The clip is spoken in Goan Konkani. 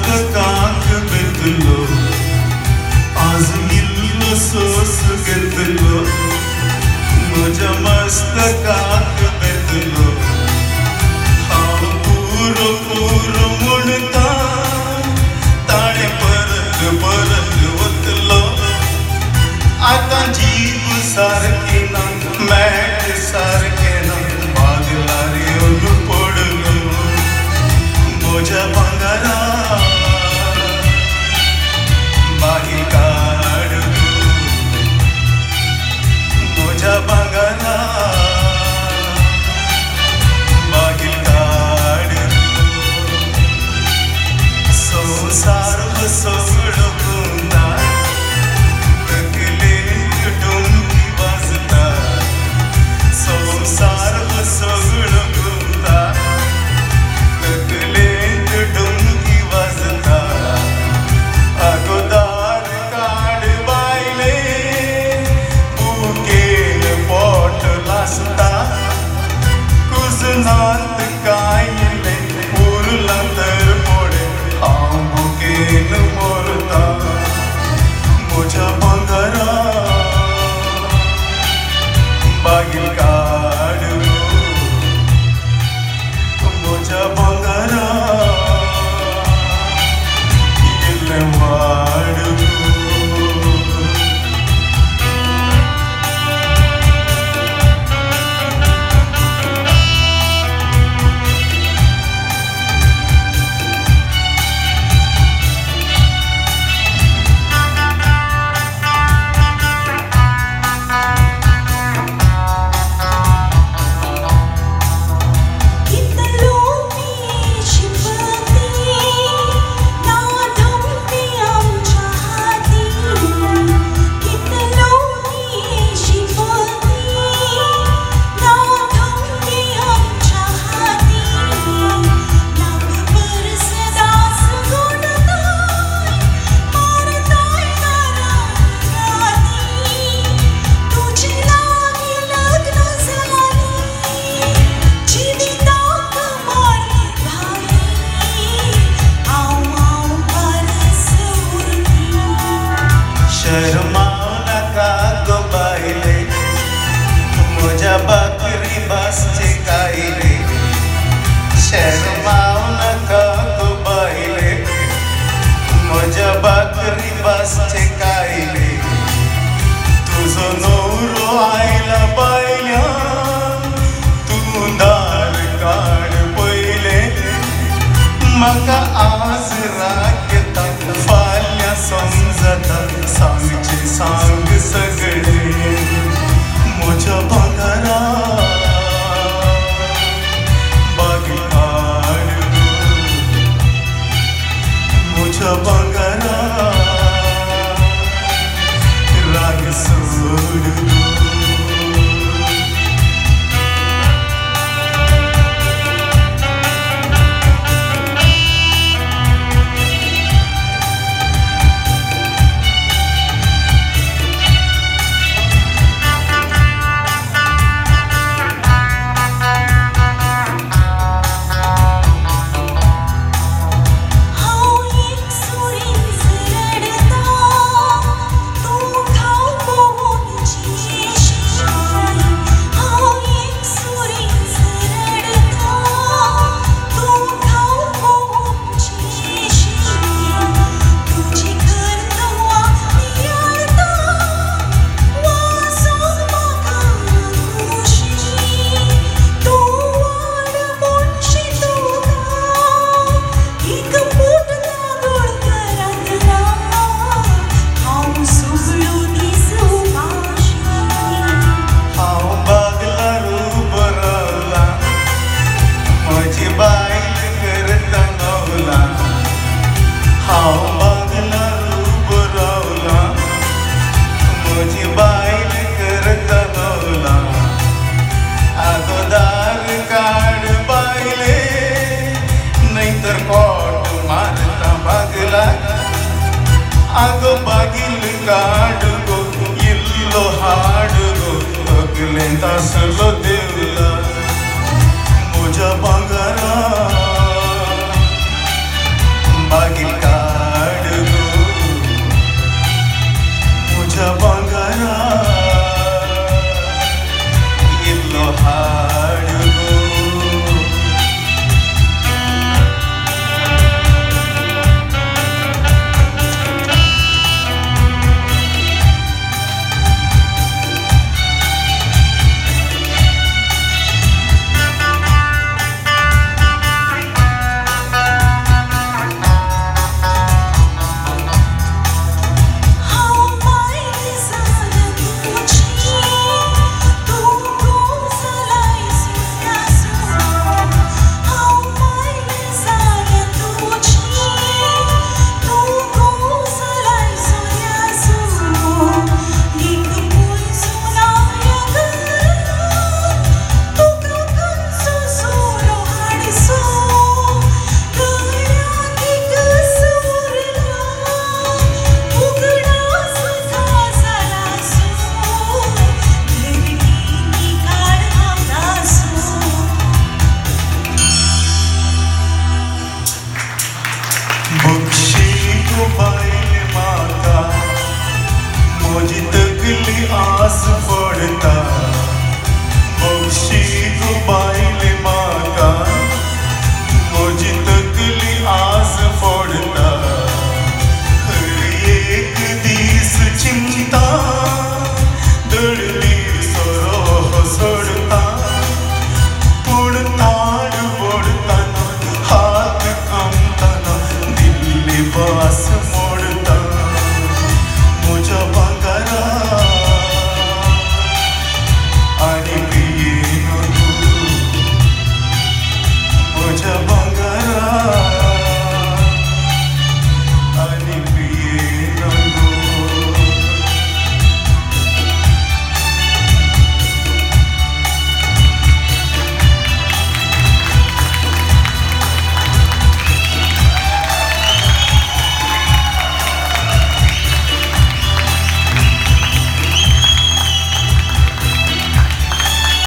मस्तकाक बेतलो आज इल्लो सोस घेतलो म्हज्या मस्तकाक बेतलो हांव पुरो पुरो म्हणटा ताणें परत परत वतलो आतां जीव सारकी ना मॅट सारकें ना बागलार येवन पडलो म्हज्या भांगरा बागील काड म्हज्या भांगरा बागील काड संवसार सगळो घुंवता तकलेक डोंकी वाजता संवसार सगळो घुंवता तकलेक डोंकी वाजता अगोदार काड बायले बुकेन पोट लासता कुजनांत कायले उरलां तर मोडे हांव बुकेन मरता म्हज्या भांगरा बागील काड म्हज्या भांगरा इल्लें वाड कितलो शिपती ना धमती आमच्या हाती कितलो शिपती ना धमती आमच्या हाती नागपर सदास गोडताय मारताय दाराती तुझे लागी लग्न झाले जिविताक मारली भारी हांव हांव परस उरती. शरमाव नाका गो बायले म्हज्या बाकरी भासचे कायले शरमाव नाका गो बायले म्हज्या बाकरी भासचे कायले तुजो न्हवरो आयला बायल्यान तूं दार काड पयलें म्हाका आज राग येता फाल्यां समजता सांगचें सांग सगळें म्हज्या भांगरा बागील काड म्हज्या भांगरा राग सोड हांव एक सुरींच रडटा तूं खाव पळोवन जियेशी हांव एक सुरींच रडटा तूं खाव पळोवन जियेशी तुजी कर्तव्यां नियाळटा वाजोवन म्हाका खुशी तूं वाड म्हणशी तुका एक मूठ तांदूळ करांतना हांव सगळो दीस उपाशी. हांव बागलार उबो रावला म्हजी बायल करता नवला हांव बागलार उबो रावला म्हजी बायल करता नवला आगोदार काड बायले नाहीतर कोट मारता बागला आगो बागील काड गो इल्लो हाड गो तकलेंत आसलो देवला म्हज्या भांगरा बागील. तकली आस फोडता बक्षी गो बायले म्हाका म्हजी तकली आस फोडता हर एक दीस चिंता दळली सोरो सोडता पूण ताड ओडताना हात कामताना दिल्ली वास मोडता म्हज्या भांगरा आनी पियेन तूं म्हज्या.